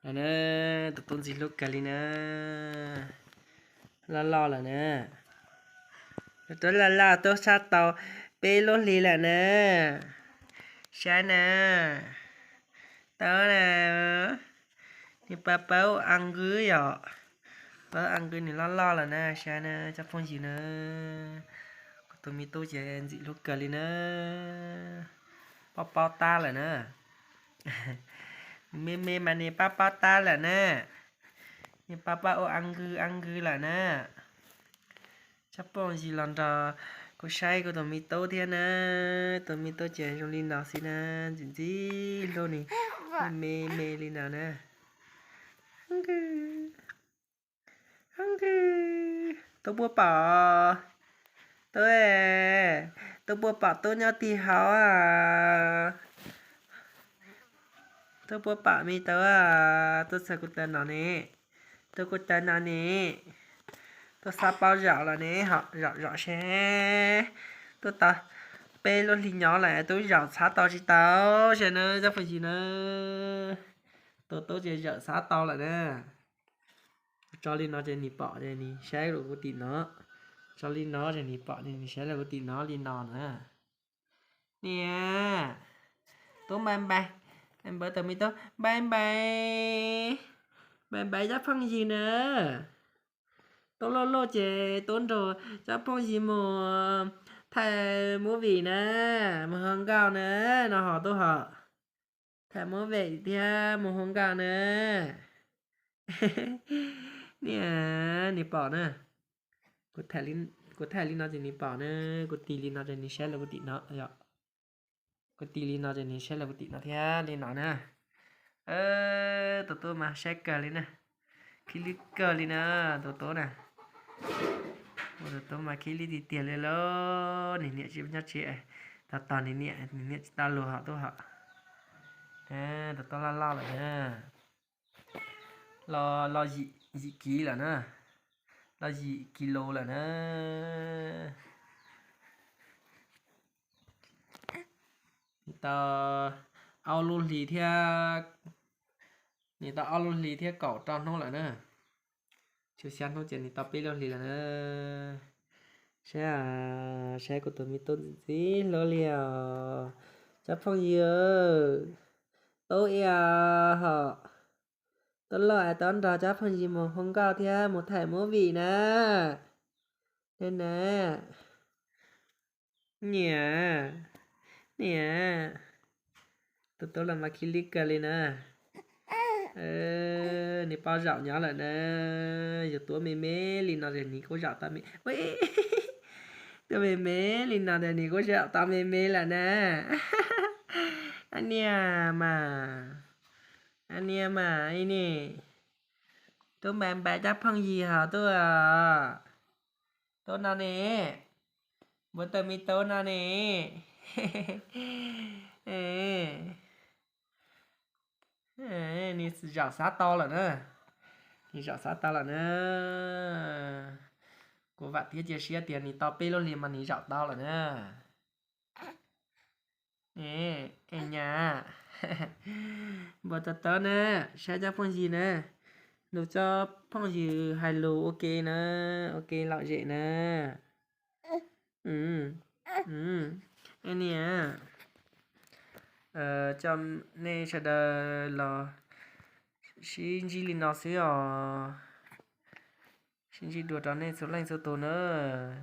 Lawm na, tus tub ntxim hlub kawg li na. Loj loj lawm na. Tus tub loj loj, tub sab tau peb lub hli lawm na. Saib na. Tub na. Nws pab pawb a nqwb yom. Pawb a nqwb nws loj loj lawm na, saib na cov phooj ywg na. Kuv tus me tub ces ntxim hlub kawg li na. Paub paub tab lawm na. Me me mas nws paub paub tab lawm na. Nws paub paub ua a nqwg a nqwg lawm na. Cov phooj ywg los nrog kuv saib kuv tus me tub thiab na. Tus me tub ces zoo li no xwb na, ntxim ntxim hlub nws, me me li no na. Nqwg, nqwg, tub puas pom, tub, tub puas pom tub nyob tim hauv a? Tub puas pom me tub a? Tub txhawm kuv taw no ne, tub kuv taw no ne, tub xob paub zaum los ne, ho zaum zaum seb. Tub tau peb lub hli nyob lawm tub zaum txhab tau tsis tau, saib na cov phooj ywg na. Tus tub ces zaum txhab tau lawm na. Tso li no ces nws pom ces nws saib rau kuv tim no. Tso li no ces nws pom ces nws saib rau kuv tim no li no na. Niam, tub npai npai, npawg tus me tub npai npai, npai npai cov phooj ywg na. Tub loj loj ces tub nrog cov phooj ywg mus thaij movie na, mus hu nkauj na, no ho tub ho thaij movie thiab mus hu nkauj na. Niam, nws pom na. Kuv thaij li no ces nws pom na, kuv tis li no ces nws saib los kuv tim no yom. Kuv tis li no ces nws saib los kuv tim no thiab li no na. Tus tub mas saib kawg li na, khib lwb kawg li na, tus tub na. Tus tub mas khib lwb tiag tiag li lauj, nws niam tsis nyob tsev, tos tos nws niam, nws niam tsis tau lus hom tub hom. Tus tub loj loj lawm na. Los, los yim, yim kiv lawm na. Los yim kis lus lawm na. Nws tau ob lub hlis thiab, nws tau ob lub hlis thiab kaum rau hnub lawm na. Tshuav xya hnub ces nws tau peb lub hlis lawm na. Saib, saib kuv tus me tub ntxim ntxim hlub li os. Cov phooj ywg, tub ib hom, tub loj es tau nrog cov phooj ywg mus hu nkauj thiab mus thaij movie na. Niam, niam, niam, tus tub los mas khib lwb kawg li na. Nws paub zaum nyob lawm na. Yog tuav me me li no ces nws kuj zaum tau me, tuav me me li no ces nws kuj zaum tau me me lawm na. Ab niam mas, ab niam mas ib ni, tub npais npais cov phooj ywg hos tub, tub no ne, npawg tawg me tub no ne. Nws zaum xav tau lawm na. Nws zaum xav tau lawm na. Kuv vam thiab cia siab tias nws tau peb lub hlis mas nws zaum tau lawm na. Nyab, npawg tawg tawb na, saib cov phooj ywg na, nrog cov phooj ywg hais lus ua ke na, ua ke lom zem na. Niam, coj nej sawv daws los sib ntsib li no xwb os. Sib ntsib dua rau nej txhua leej txhua tus nawb.